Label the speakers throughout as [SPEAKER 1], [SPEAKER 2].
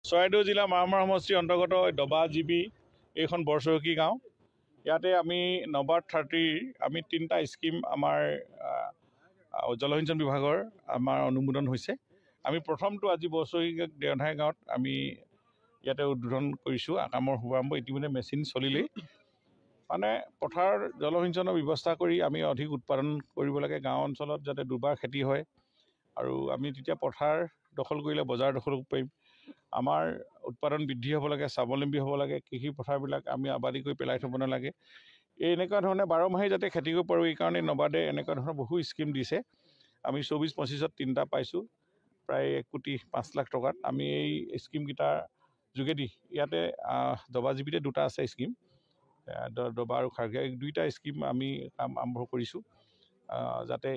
[SPEAKER 1] চৰাইদেউ জিলা মাহমাৰ সমষ্টিৰ অন্তৰ্গত দবা জিবি এইখন বৰচহকী গাঁও। ইয়াতে আমি নাবাৰ্ড 30ৰ আমি তিনিটা স্কিম আমাৰ জলসিঞ্চন বিভাগৰ আমাৰ অনুমোদন হৈছে। আমি প্ৰথমটো আজি বৰচহকী দেওধাই গাঁৱত আমি ইয়াতে উদ্বোধন কৰিছোঁ। কামৰ শুভাৰম্ভ ইতিমধ্যে মেচিন চলিলেই। মানে পথাৰ জলসিঞ্চনৰ ব্যৱস্থা কৰি আমি অধিক উৎপাদন কৰিব লাগে গাঁও অঞ্চলত, যাতে দুবাৰ খেতি হয় আৰু আমি তেতিয়া পথাৰ দখল কৰিলে বজাৰ দখল কৰিব পাৰিম। আমাৰ উৎপাদন বৃদ্ধি হ'ব লাগে, স্বাৱলম্বী হ'ব লাগে। কৃষি পথাৰবিলাক আমি আবাদী কৰি পেলাই থ'ব নালাগে। এই এনেকুৱা ধৰণে 12 মাহেই যাতে খেতি কৰিব পাৰোঁ, এইকাৰণে নাবাৰ্ডে এনেকুৱা ধৰণৰ বহু স্কিম দিছে। আমি 24-25ত তিনিটা পাইছোঁ, প্ৰায় 1 কোটি 5 লাখ টকাত। আমি এই স্কিমকেইটাৰ যোগেদি ইয়াতে দবাজীৱিতে দুটা আছে স্কিম, দবা আৰু খাৰঘৰীয়া, এই দুইটা স্কিম আমি কাম আৰম্ভ কৰিছোঁ, যাতে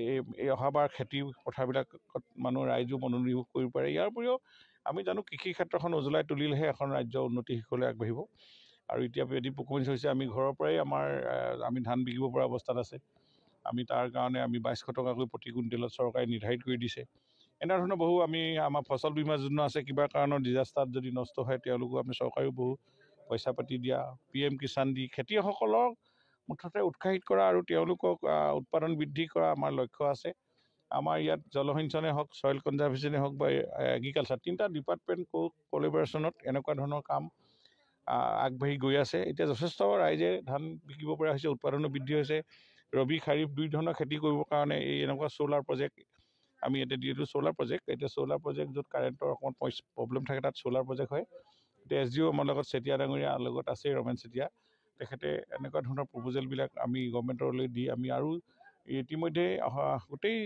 [SPEAKER 1] এই অহাবাৰ খেতি পথাৰবিলাকত মানুহ ৰাইজো মনোনিৱেশ কৰিব পাৰে। ইয়াৰ উপৰিও আমি জানো কৃষি ক্ষেত্ৰখন উজ্বলাই তুলিলেহে এখন ৰাজ্য উন্নতি শিখৰলৈ আগবাঢ়িব। আৰু এতিয়া পেডি পাৰফৰ্মেঞ্চ হৈছে, আমি ঘৰৰ পৰাই আমাৰ আমি ধান বিকিব পৰা অৱস্থাত আছে। আমি তাৰ কাৰণে আমি 2200 টকাকৈ প্ৰতি কুইণ্টেলত চৰকাৰে নিৰ্ধাৰিত কৰি দিছে। এনেধৰণৰ বহু আমি আমাৰ ফচল বীমা যোজনা আছে, কিবা কাৰণত ডিজাষ্টাৰত যদি নষ্ট হয় তেওঁলোকো আমি চৰকাৰেও বহু পইচা পাতি দিয়া, PM Kisan দি খেতিয়কসকলক মুঠতে উৎসাহিত কৰা আৰু তেওঁলোকক উৎপাদন বৃদ্ধি কৰা আমাৰ লক্ষ্য আছে। আমাৰ ইয়াত জলসিঞ্চনে হওক, চইল কনজাৰ্ভেশ্যনে হওক বা এগ্ৰিকালচাৰ, তিনিটা ডিপাৰ্টমেণ্ট কলেবৰেশ্যনত এনেকুৱা ধৰণৰ কাম আগবাঢ়ি গৈ আছে। এতিয়া যথেষ্ট ৰাইজে ধান বিকিব পৰা হৈছে, উৎপাদনো বৃদ্ধি হৈছে। ৰবি খাৰিফ দুই ধৰণৰ খেতি কৰিবৰ কাৰণে এই এনেকুৱা চ'লাৰ প্ৰজেক্ট আমি এতিয়া যিহেতু চ'লাৰ প্ৰজেক্ট, এতিয়া চ'লাৰ প্ৰজেক্ট য'ত কাৰেণ্টৰ অকণমান প্ৰব্লেম থাকে তাত চ'লাৰ প্ৰজেক্ট হয়। এতিয়া এছ ডি অ' আমাৰ লগত চেতিয়া ডাঙৰীয়া লগত আছে, ৰমেন চেতিয়া, তেখেতে এনেকুৱা ধৰণৰ প্ৰপ'জেলবিলাক আমি গভৰ্ণমেণ্টলৈ দি আমি আৰু ইতিমধ্যে অহা গোটেই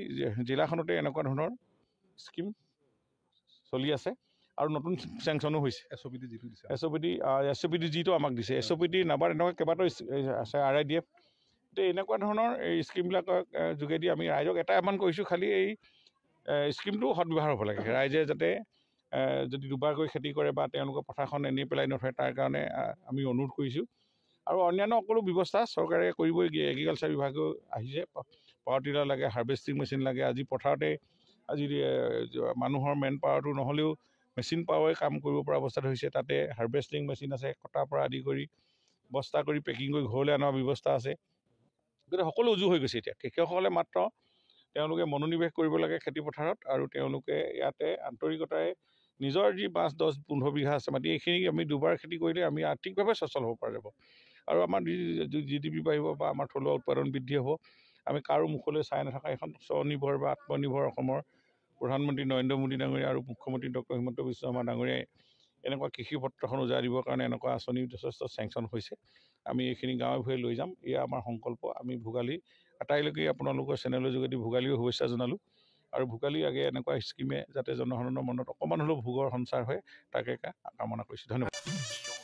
[SPEAKER 1] জিলাখনতে এনেকুৱা ধৰণৰ স্কিম চলি আছে আৰু নতুন চেংচনো হৈছে।
[SPEAKER 2] এছ অ' পি ডি যিটো দিছে,
[SPEAKER 1] এছ অ' পি ডি যিটো আমাক দিছে, এছ অ' পি ডি নাবাৰ্ড এনেকুৱা কেইবাটাও আছে, আৰ I D F. এতিয়া এনেকুৱা ধৰণৰ এই স্কিমবিলাকৰ যোগেদি আমি ৰাইজক এটাই আহ্বান কৰিছোঁ, খালি এই স্কিমটো সদব্যৱহাৰ হ'ব লাগে। ৰাইজে যাতে যদি দুবাৰকৈ খেতি কৰে বা তেওঁলোকৰ পথাৰখন এনেই পেলাই নথয়, তাৰ কাৰণে আমি অনুৰোধ কৰিছোঁ। আৰু অন্যান্য সকলো ব্যৱস্থা চৰকাৰে কৰিবই। এগ্ৰিকালচাৰ বিভাগেও আহিছে, পাৱাৰ টিলাৰ লাগে, হাৰ্ভেষ্টিং মেচিন লাগে। আজি পথাৰতে আজি মানুহৰ মেন পাৱাৰটো নহ'লেও মেচিন পাৱাৰে কাম কৰিব পৰা অৱস্থাত হৈছে। তাতে হাৰ্ভেষ্টিং মেচিন আছে, কটাৰ পৰা আদি কৰি বস্তা কৰি পেকিং কৰি ঘৰলৈ অনাৰ ব্যৱস্থা আছে। গতিকে সকলো উজু হৈ গৈছে। এতিয়া কৃষকসকলে মাত্ৰ তেওঁলোকে মনোনিৱেশ কৰিব লাগে খেতি পথাৰত আৰু তেওঁলোকে ইয়াতে আন্তৰিকতাৰে নিজৰ যি 5, 10, 15 বিঘা আছে মাটি, এইখিনি আমি দুবাৰ খেতি কৰিলে আমি আৰ্থিকভাৱে সচ্ছল হ'ব পৰা যাব আৰু আমাৰ জিডিপি বাঢ়িব বা আমাৰ থলুৱা উৎপাদন বৃদ্ধি হ'ব। আমি কাৰো মুখলৈ চাই নাথাকা এখন স্বনিৰ্ভৰ বা আত্মনিৰ্ভৰ অসমৰ প্ৰধানমন্ত্ৰী নৰেন্দ্ৰ মোদী ডাঙৰীয়া আৰু মুখ্যমন্ত্ৰী ডক্টৰ হিমন্ত বিশ্ব শৰ্মা ডাঙৰীয়াই এনেকুৱা কৃষি পত্ৰখন উজাই দিবৰ কাৰণে এনেকুৱা আঁচনি যথেষ্ট চেংচন হৈছে। আমি এইখিনি গাঁৱে ভূঞে লৈ যাম, এয়া আমাৰ সংকল্প। আমি ভোগালী আটাইলৈকে আপোনালোকৰ চেনেলৰ যোগেদি ভোগালীও শুভেচ্ছা জনালোঁ আৰু ভোগালীৰ আগে এনেকুৱা স্কিমে যাতে জনসাধাৰণৰ মনত অকণমান হ'লেও ভোগৰ সঞ্চাৰ হয় তাকে কামনা কৰিছোঁ। ধন্যবাদ।